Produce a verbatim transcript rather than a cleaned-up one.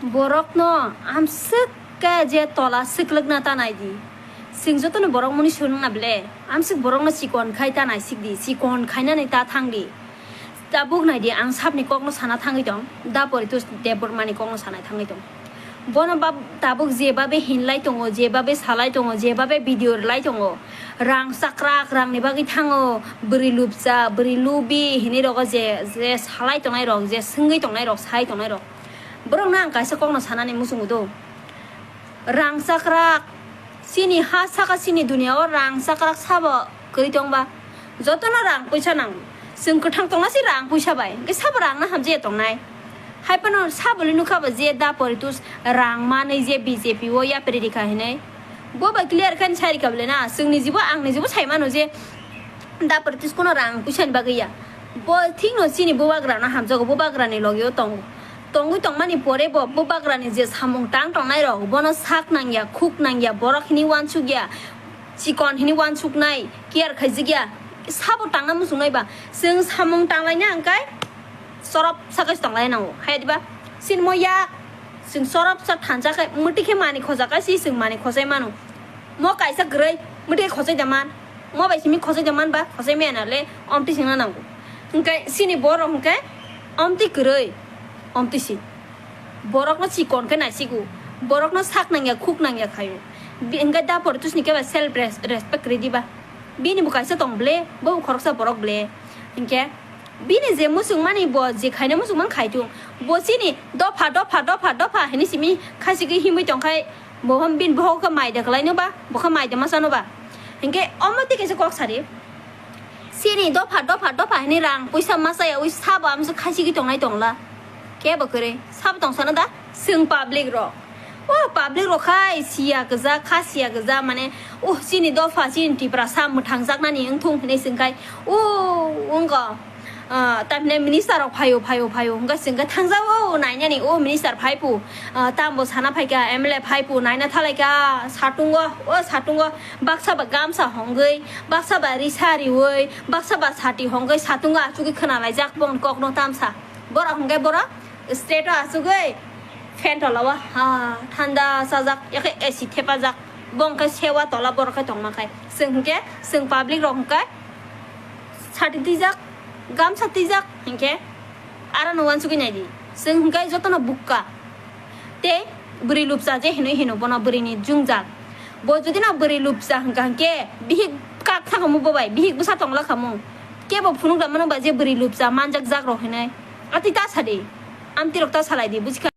Borokno amswk khe je tola swklwkna ta nai di. Chwng jotono borok mani swrwngna ble, amswk borokno chikon khai ta naisik di, chikon khainani ta thang di. Tabuk nai di, ang sapni kokno sana thangwi tong, da Poritos Debbarmani kokno sana thangwi tong. Bono bab-, tabuk jebabe hinlai tongo, jebabe salai tongo, jebabe video rwlai tongo, rang chakrak, rangni bagwi thango, bwrwi lubcha, bwrwi lubi hinwi rogo je, je salai tongnai rok, je swngwi tongnai rok, sai tongnai rok. Borokno ang kaisa kokno sanani muchungo do. Rang chakrak, chini ha saka chini dunia o rang chakrak sabo kwrwi tongba? Jotono rang puisa nango. Chwng kwthang tongna se rang puisa bai, hwnkhe sabo rang no hamjaya tongnai. Hai phano saboni nukha bo je da Poritos rang manwi je B J P o yapri rikha hinwi. Bo bai clear khe sai rikha bole na, chwngni jibo angni jibo sai mano je da Poritos kono rang puisa ni bagwi ya. Bo thikno chini bubagra no hamjago, bubagra ni logi o tongo. Tongwi tongmani pore bo bubagrani je samung tang tongnai rok, bono sak nangya, khuk nangya, borok hini uansukya, chikon hini uansuknai, care khaijikya, sabo tangna muchungnai ba, chwng samung tanglaina hwnkhe chorop sakai tonglai nango. Hai diba? Chini mo yak, chwng chorop sa thansa khe, mwtwi khe mani khoja khe si chwng mani khojai mano. Mo kaisa kwrwi, mwtwi khe khojai da man. Mo bai simi khosoi da man ba, khosoi maya na le, omtwi singna nango. Hwnkhe chini borok hwnkhe omtwi kwrwi, omtwi si. Borokno chikon khe naisigo, borokno sak nangya, khuk nangya khaio. Bi-, hwnkhe da Poritos ni khe ba self res-, respect kwrwi diba. Bini bo kaisa tong ble, bo bo khoroksa borok ble. Hwnkhe bini je muchungmani bo je khaina muchungmani khaitung. Bo chini dopha, dopha, dopha, dopha hinwi simi khachigwi himwi tongkhai, Bo hwn bini bohok khe mai da kwlai no ba, bo khe mai da masa no ba. Hinkhe omo twi kaisa kok sari. Chini dopha, dopha, dopha hinwi rang puisa masa yaui sabo amsa khasigwi tongnai tongla. Kebo kwrwi, sabo tongsano da? Chwng public rok. O public rok khai siya kwja, kha siya kwja, mane, "Oh, chini dopha, chini Tiprasa mwthangjaknani wngthung," hinwi swngkhai. O, wngkha. Ah, tamhinai minister rok phaio, phaio, phaio, hwnkhe chwngkhe thangjao nainani, o minister phaipu, ah, tambo sana phaikha, M L A phaipu, naina thalaikha, satungo, o satungo, baksa ba gamsa hongwi, baksa ba risa riwi, baksa ba sati hongwi, satungo achugwi khwnalaijak bongni kokno tamsa. Borok hwnkhe borok state o achugwi fan tola o, ha, thanda sajak, yakhe A C thepajak, bongkhe sewa tola borok khe tongma khai. Chwng hwnkhe, chwng public rok hwnkhe, sati twijak, gamsa twijak hinkhe, aro no uansugwi naidi. Chwng hinkhe jotono bukka. Tei bwrwi lupcha je hinwi hino bono bwrwini jwngjal. Bo jodi no bwrwi lupcha hwnkha hinkhe bihik kak thangkhamu bo bai, bihik bwsa tongla khamu. Kebo phunuk da mano ba je bwrwi lupcha manjak jak rok hinwi. Atwi ta sadi. Amtwi rok ta salai di, buji kha?